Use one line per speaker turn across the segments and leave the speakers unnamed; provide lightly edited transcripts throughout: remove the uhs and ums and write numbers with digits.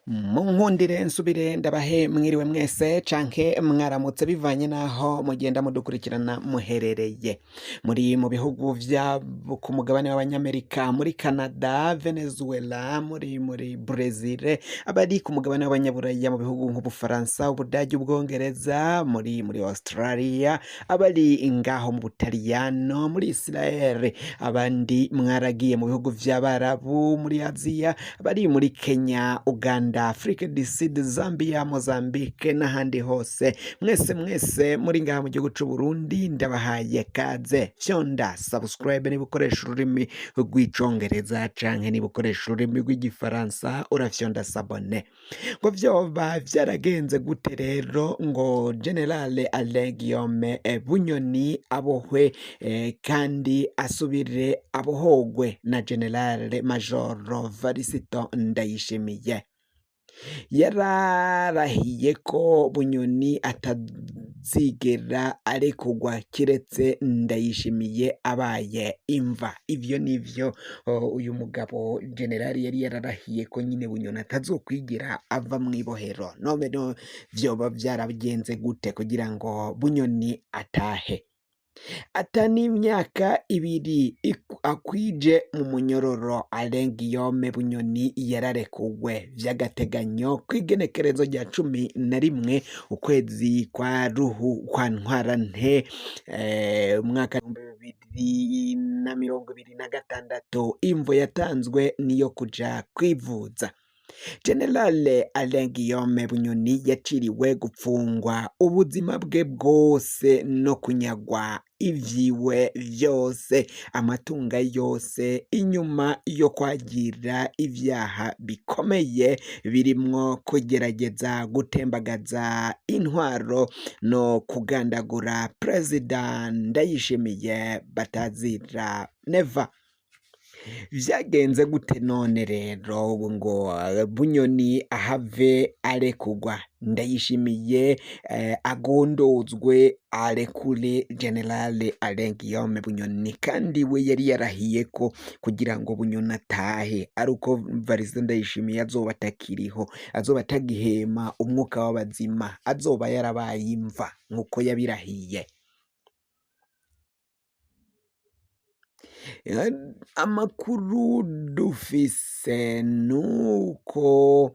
Munkundire nsubire ndabahe mwiriwe mwese canke mwaramutse bivanye n'aho mugenda mudukurikirana muherereye. Muri mu bihugu vya ku mugabane w'Abanyamerika, muri Canada, Venezuela, muri Brezil, abari ku mugabane w'Abanyaburaya mu bihugu nk'Ubufaransa, Ubudagi, Ubwongereza, muri Australia, abari ngaho mu Butaliyano, muri Israel, abandi mwaragiye mu bihugu vy'Abarabu, muri Aziya, abari muri Kenya, Uganda, Afrique du Sud, Zambia, Mozambique n'ahandi hose. Mwese mwese muri ngaha mu gihugu c'u Burundi ndabahaye kaze. Fyonda subscribe niba ukoresha ururimi rw'Icongereza canke niba ukoresha ururimi rw'Igifaransa urafyonda s'abonner. Ngo vyoba vyaragenze gute rero ngo General Alain Guillaume Bunyoni abohwe kandi asubire abohogwe na General Major Varisito Ndayishimiye? Yararahiye ko Bunyoni atazigera arekurwa kiretse Ndayishimiye abaye imva. Ivyo nivyo uyu mugabo general yari yararahiye ko nyine Bunyoni atazokwigira ava mw'ibohero. None no vyoba vyaragenze gute kugira ngo Bunyoni atahe? Ata n'imyaka 2 akwije mu munyororo, Alain Guillaume Bunyoni yararekuwe vy'agateganyo kw'igenekerezo rya 11 ukwezi kwa ruhu kwa ntwarante umwaka 2026. Imvo yatanzwe niyo kuja kwivuza. General Alain Guillaume Bunyoni yaciriwe gupfungwa ubuzima bwe bwose no kunyagwa ivyiwe vyose, amatunga yose, inyuma yo kwagira ivyaha bikomeye birimwo kugerageza gutembagaza intwaro no kugandagura Perezida Ndayishimiye batazira Neva. Vyagenze gute none rero ngo Bunyoni ahave arekugwa, Ndayishimiye agondozwe arekure General Alain Guillaume Bunyoni, kandi we yari yarahiye ko kugira ngo Bunyoni atahe ari uko Varisito Ndayishimiye azoba atakiriho, azoba atagihema umwuka w'abazima, azoba yarabaye imva nk'uko yabirahiye? Amakuru dufise nuko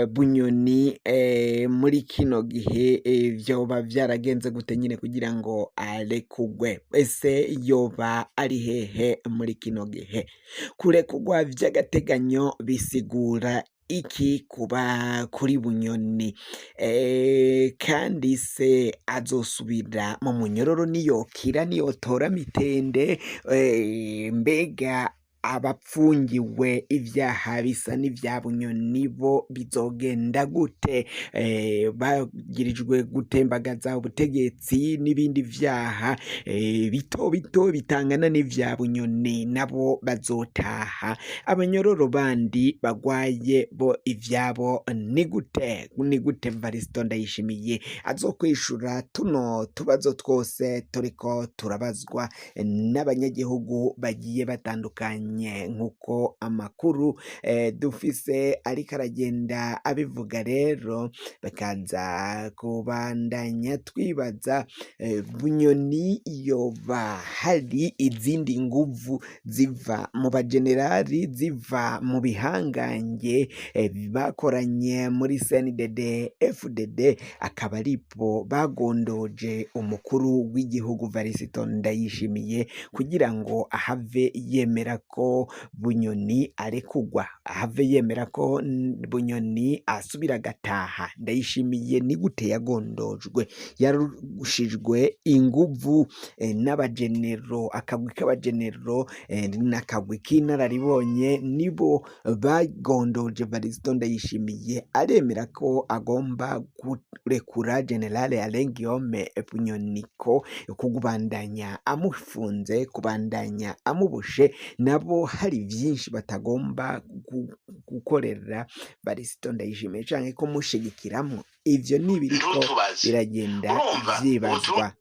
Bunyoni muri kino gihe vyoba vyaragenze gute nyine kugira ngo arekugwe? Ese yoba ari hehe muri kino gihe? Kurekugwa vy'agateganyo bisigura iki kuba kuri Bunyoni? Kandi se azosubira mu munyororo niyokira, niyotora mitende? Mbega abapfungiwe ivyaha bisa n'ivya Bunyoni bo bizogenda gute? Bagirijwe gutembagaza ubutegetsi n'ibindi vyaha bito bito bitangana n'ivya Bunyoni, nabo bazotaha? Abanyororo bandi bagwaye bo ivyabo ni gute? Ni gute Varisito Ndayishimiye azokwishura tuno tubazo twose turiko turabazwa n'abanyagihugu bagiye batandukanye nk'uko amakuru dufise ariko aragenda abivuga? Rero bakaza kubandanya twibaza Bunyoni yoba hari izindi nguvu ziva mu bajenerali, ziva mu bihangange bakoranye muri CNDD FDD, akaba aribo bagondoje umukuru w'igihugu Varisito Ndayishimiye kugira ngo ahave yemera ko Bunyoni arekugwa, ahave yemera ko Bunyoni asubira agataha? Ndayishimiye ni gute yagondojwe? Yarushijwe inguvu n'abagenero, akagwi k'abagenero n'akagwi k'inararibonye nibo bagondoje Varisito Ndayishimiye aremera ko agomba kurekura General Alain Guillaume Bunyoni, ko kubandanya amufunze, kubandanya amubushe, nabo hari vyinshi batagomba gukorera Varisito Ndayishimiye canke kumushigikiramwo. Ivyo nibiriko
Ntutubaze.
biragenda
Urumva
vyibazwa.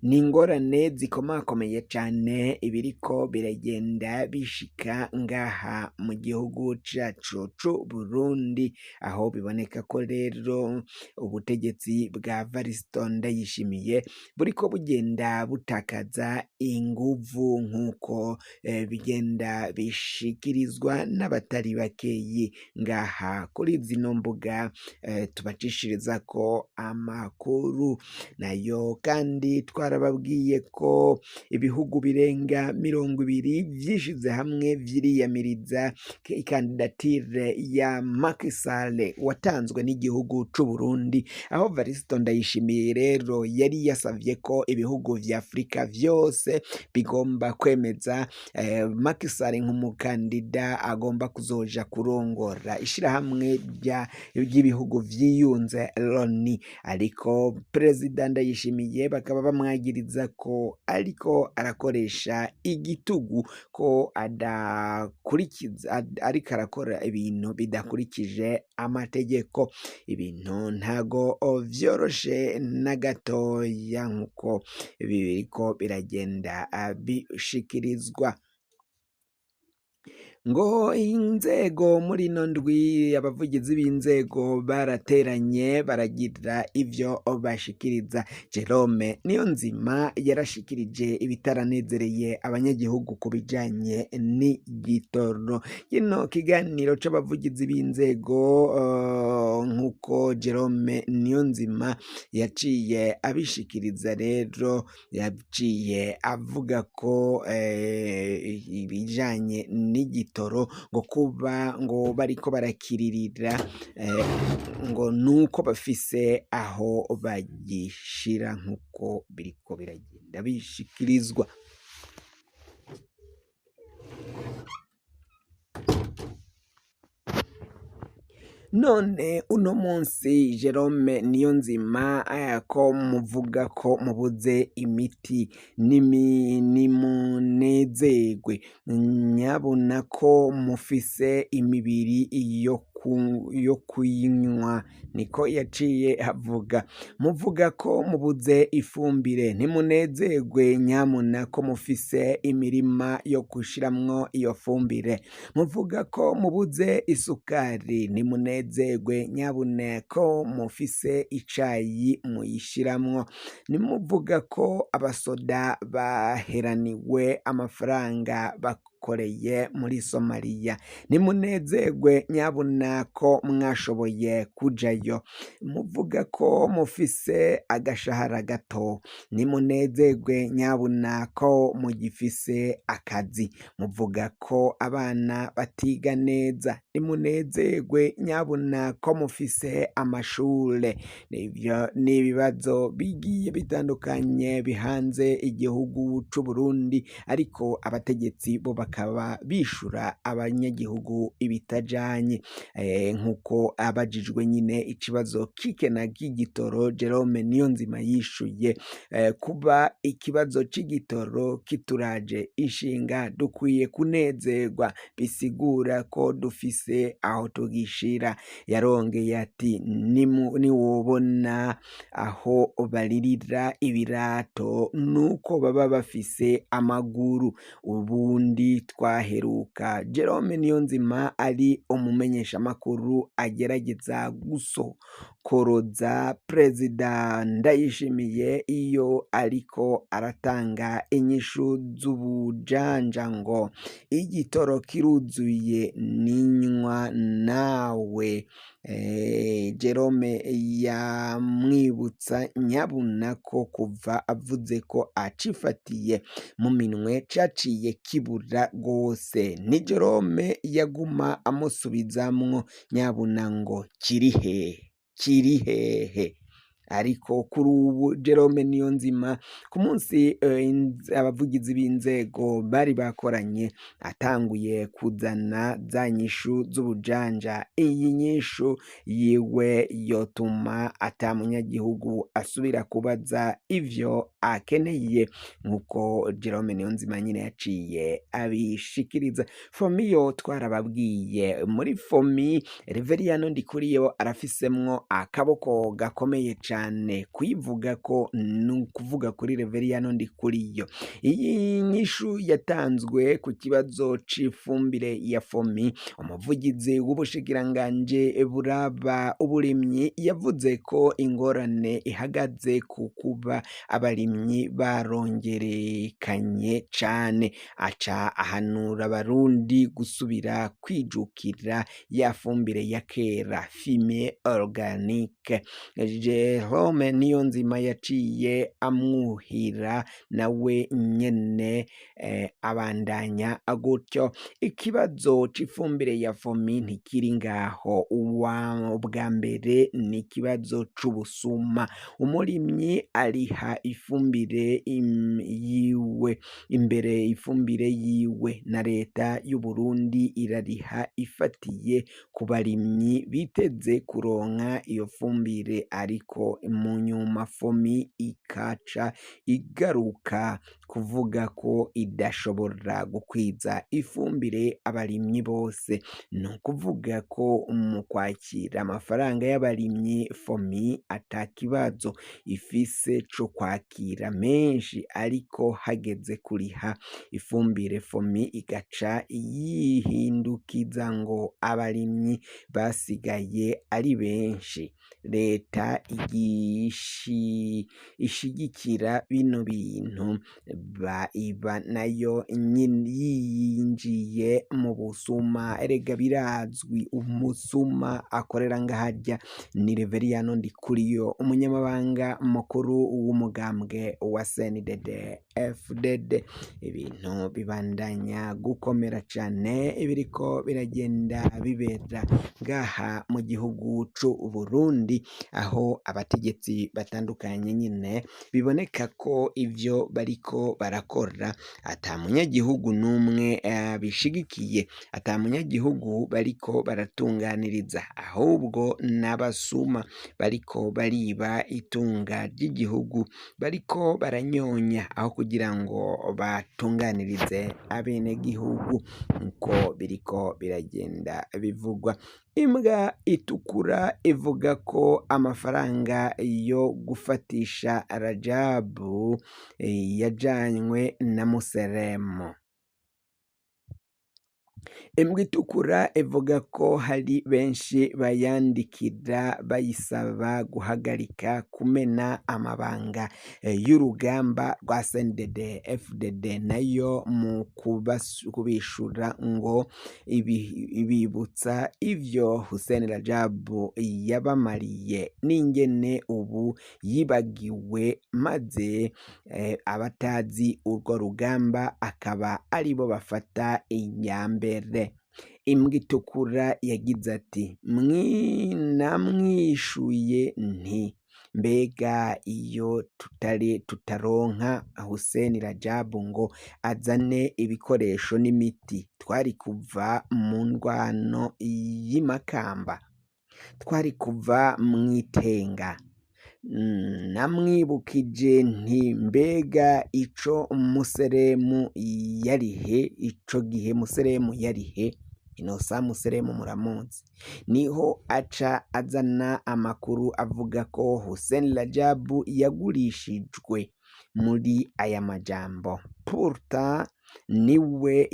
Ni ingorane zikomakomeye cane ibiriko biragenda bishika ngaha mu gihugu cacu c'Uburundi, aho biboneka ko rero ubutegetsi bwa Varisito Ndayishimiye buriko bugenda butakaza inguvu nk'uko bigenda bishikirizwa n'abatari bakeyi ngaha kuri zino mbuga tubacishirizako amakuru. Nayo kandi twarababwiye ko ibihugu birenga 20 vyishize hamwe vyiriyamiriza ikandidatire ya Macky Sall watanzwe n'igihugu c'Uburundi, aho Varisito Ndayishimiye rero yari yasavye ko ibihugu vya Afrika vyose bigomba kwemeza Macky Sall nk'umukandida agomba kuzoja kurongora ishirahamwe ry'ibihugu vyiyunze Loni, ariko Perezida Ndayishimiye bakaba bamwagiriza ko ariko arakoresha igitugu, ko adakurikiza, ariko arakora ibintu bidakurikije amategeko. Ibintu ntago vyoroshe na gatoya nkuko biriko biragenda bishikirizwa. Ngo inzego muri ino ndwi, abavugizi b'inzego barateranye baragira ivyo bashikiriza. Jerome Niyonzima yarashikirije ibitaranezereye abanyagihugu ku bijanye n'igitoro. Kino kiganiro c'abavugizi b'inzego nkuko Jerome Niyonzima yaciye abishikiriza rero, yaciye avuga ko ibijanye n'igitoro ngo kuba ngo bariko barakiririra ngo nuko bafise aho bagishira nkuko biriko biragenda bishikirizwa. None uno munsi Jerome Niyonzima ko muvuga ko mubuze imiti, nimunezerwe nyabona ko mufise imibiri yo kuyinywa, niko yaciye avuga. Muvuga ko mubuze ifumbire, ntimunezerwe nyamuna ko mufise imirima yo gushiramwo iyo fumbire. Muvuga ko mubuze isukari, ntimunezerwe nyabuna ko mufise icayi muyishiramwo. Nimuvuga ko abasoda baheraniwe amafaranga bakoreye muri Somaliya, nimunezerwe nyabuna ko mwashoboye kujayo. Muvuga ko mufise agashahara gato, nimunezerwe nyabuna ko mugifise akazi. Muvuga ko abana batiga neza, nimunezerwe nyabuna ko mufise amashure. Ivyo ni ibibazo bigiye bitandukanye bihanze igihugu c'Uburundi, ariko abategetsi bo bakaba bishura abanyagihugu ibitajanye. Nkuko abajijwe nyine ikibazo k'ikena ry'igitoro, Jerome Niyonzima yishuye kuba ikibazo c'igitoro kituraje ishinga dukwiye kunezerwa, bisigura ko dufise aho tugishira. Yarongeye ati niwobona aho baririra ibirato nuko baba bafise amaguru. Ubundi twaheruka Jerome Niyonzima ari umumenyeshamakuru agerageza gusokoroza Perezida Ndayishimiye iyo ariko aratanga inyishu z'ubujanja ngo igitoro kiruzuye ninywa nawe. Jerome yamwibutsa nyabuna ko kuva avuze ko acifatiye mu minwe caciye kibura gose. Ni Jerome yaguma amusubizamwo nyabuna ngo kiri hehe, kiri hehe. Ariko kuri ubu Jerome Niyonzima ku munsi abavugizi b'inzego bari bakoranye atanguye kuzana za nyishu z'ubujanja. Iyi nyishu yiwe yotuma ata munyagihugu asubira kubaza ivyo akeneye, nkuko Jerome Niyonzima nyine yaciye abishikiriza. Fomiyo twarababwiye muri Fomi Reveriyano Ndikuriyo arafisemwo akaboko gakomeye cane. cane, kuyivuga ko ni ukuvuga kuri Reveriyano Ndikuriyo. Iyi nyishu yatanzwe ku kibazo c'ifumbire ya FOMI. Umuvugizi w'ubushikiranganje buraba uburimyi yavuze ko ingorane ihagaze ku kuba abarimyi barongerekanye cane, aca ahanura abarundi gusubira kwijukira ya fumbire ya kera, fumier organique. Jerome Niyonzima yaciye amwuhira nawe nyene abandanya gutyo. Ikibazo c'ifumbire ya FOMI ntikiri ngaho, ubwa mbere ni ikibazo c'ubusuma. Umurimyi ariha ifumbire yiwe imbere ifumbire yiwe na leta y'Uburundi irariha ifatiye ku barimyi biteze kuronka iyo fumbire, ariko mu nyuma FOMI ikaca igaruka kuvuga ko idashobora gukwiza ifumbire abarimyi bose. Ni ukuvuga ko mu kwakira amafaranga y'abarimyi FOMI ata kibazo ifise co kwakira menshi, ariko hageze kuriha ifumbire FOMI igaca yihindukiza ngo abarimyi basigaye ari benshi. Leta ishigikira bino bintu iba nayo yinjiye mu busuma. Erega birazwi umusuma akorera ngaharya ni Reveriyano Ndikuriyo, umunyamabanga mukuru w'umugambwe wa CNDD FDD. Ibintu bibandanya gukomera cane, ibiriko biragenda bibera ngaha mu gihugu c'Uburundi, aho abategetsi batandukanye nyine biboneka ko ivyo bariko barakora ata munyagihugu n'umwe bishigikiye, ata munyagihugu bariko baratunganiriza, ahubwo n'abasuma bariko bariba itunga ry'igihugu, bariko baranyonya aho kugira ngo batunganirize abenegihugu, nkuko biriko biragenda bivugwa. Imbwa itukura ivuga ko amafaranga yo gufatisha Rajabu yajanywe na Museremu. Imbwa itukura ivuga ko hari benshi bayandikira bayisaba guhagarika kumena amabanga y'urugamba rwa CNDD FDD, nayo mu kubishura ngo ibibutsa ivyo Hussein Rajabu yabamariye n'ingene ubu yibagiwe, maze abatazi urwo rugamba akaba aribo bafata iya mbere. Imbwa itukura yagize ati: namwishuye nti mbega iyo tutaronka Hussein Rajabu ngo azane ibikoresho n'imiti, twari kuva mu ndwano y'imakamba, twari kuva mw'itenga. Namwibukije nti mbega ico Museremu yarihe, ico gihe Museremu yarihe? Inosa Museremu muramuzi. Niho aca azana amakuru avuga ko Hussein Rajabu yagurishijwe muri aya majambo: pourtant niwe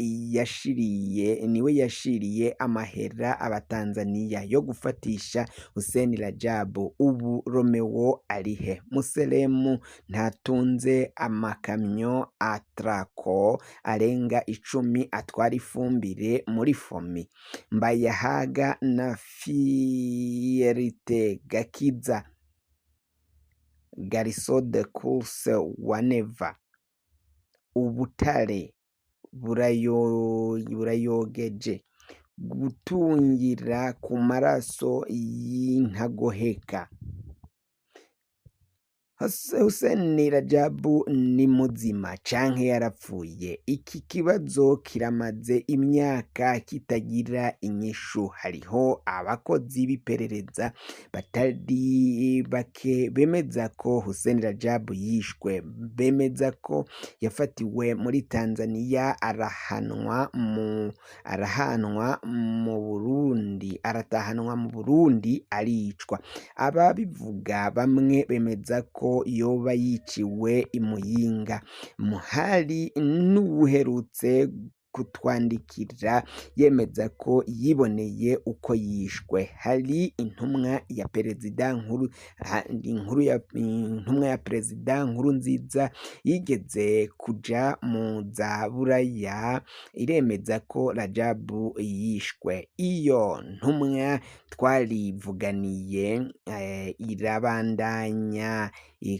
yashiriye amahera abatanzaniya yo gufatisha Hussein Rajabu, ubu Romeo arihe? Museremu ntatunze amakamyo atrako arenga 10 atwara ifumbire muri FOMI. Mbayahaga na Fierite Gakiza, Garçon de course wa Neva, ubutare burayogeje, gutungira ku maraso y'intagoheka. Hussein Rajabu ni muzima canke yarapfuye? Iki kibazo kiramaze imyaka kitagira inyishu. Hariho abakozi b'iperereza batari bake bemeza ko Hussein Rajabu yishwe, bemeza ko yafatiwe muri Tanzania arahanwa mu Burundi, aratahanwa mu Burundi aricwa. Ababivuga bamwe bemeza ko yoba yiciwe i Muyinga. Muhari n'uwuherutse kutwandikira yemeza ko yiboneye uko yishwe. Hari intumwa ya perezida nkuru inkuru ya intumwa ya perezida Nkurunziza yigeze kuja mu za Buraya iremeza ko Rajabu yishwe. Iyo ntumwa twarivuganiye irabandanya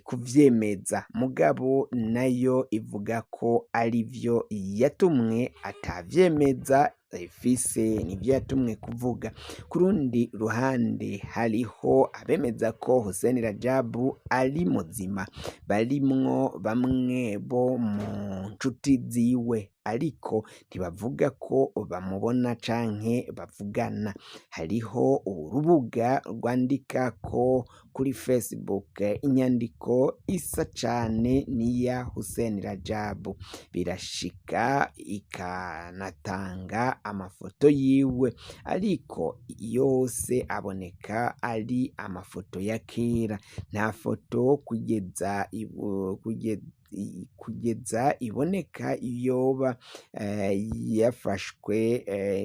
kuvyemeza, mugabo nayo ivuga ko arivyo yatumwe atavyemeza ifise, nivyo yatumwe kuvuga. Ku rundi ruhande hariho abemeza ko Hussein Rajabu ari muzima, barimwo bamwe bo mu nshuti ziwe, ariko ntibavuga ko bamubona canke bavugana. Hariho urubuga rwandika ko kuri Facebook inyandiko isa cane n'iya Hussein Rajabu, birashika ikanatanga amafoto yiwe, ariko yose aboneka ari amafoto ya kera. Nta foto kugeza iboneka yoba yafashwe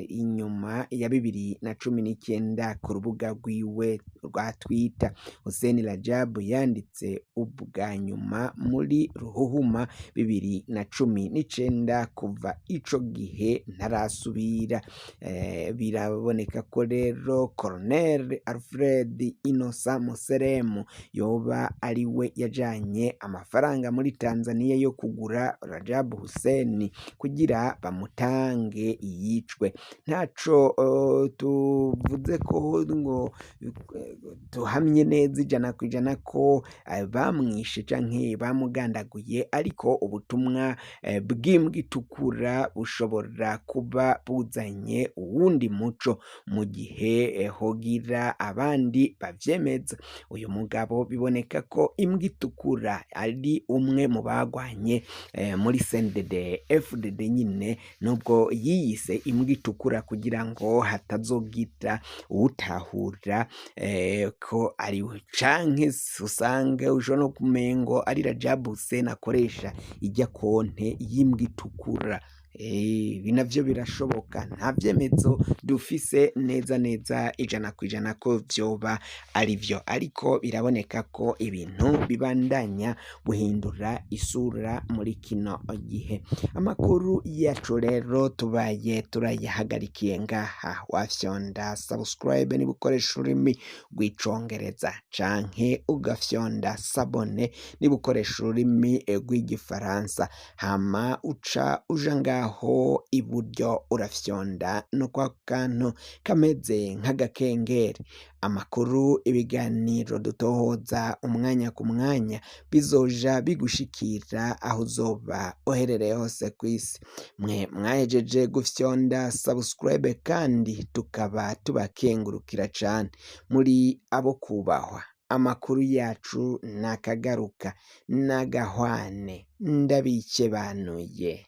inyuma ya 2019 ku rubuga rwiwe rwa Twitter. Hussein Rajabu yanditse ubwa nyuma muri Ruhuhuma 2019, kuva ico gihe ntarasubira. Biraboneka ko rero Colonel Alfred Innocent Museremu yoba ari we yajanye amafaranga muri Tanzania yo kugura Rajabu Hussein kugira bamutange yicwe. Ntaco tuvuze ko ngo tuhamye neza 100% ko bamwishe canke bamugandaguye, ariko ubutumwa bw'imbwa itukura bushobora kuba buzanye uwundi muco mu gihe hogira abandi bavyemeza. Uyu mugabo biboneka ko imbwa itukura ari umwe mu bagwanye muri CNDD FDD nyine, nubwo yiyise imbwa itukura kugira ngo hatazogita utahura ko ari we, canke usange ushobora no kumengo ari Rajabu Hussein akoresha ijya konte y'imbwa itukura. Ibi navyo birashoboka, nta vyemezo dufise neza neza 100% ko vyoba ari vyo, ariko biraboneka ko ibintu bibandanya guhindura isura muri kino gihe. Amakuru yacu rero tubaye turayahagarikiye ngaha. Wafyonda subscribe niba ukoresha ururimi rw'icongereza, canke ugafyonda s'abonner niba ukoresha ururimi rw'igifaransa, hama uca uja ngaho iburyo urafyonda no kwa kantu kameze nk'agakengeri. Amakuru, ibiganiro dutohoza umwanya ku mwanya bizoja bigushikira aho uzoba uherereye hose kw'isi. Mwe mwahejeje gufyonda subscribe kandi tukaba tubakengurukira cane, muri abo kubahwa. Amakuru yacu nakagaruka nagahwane, ndabikebanuye.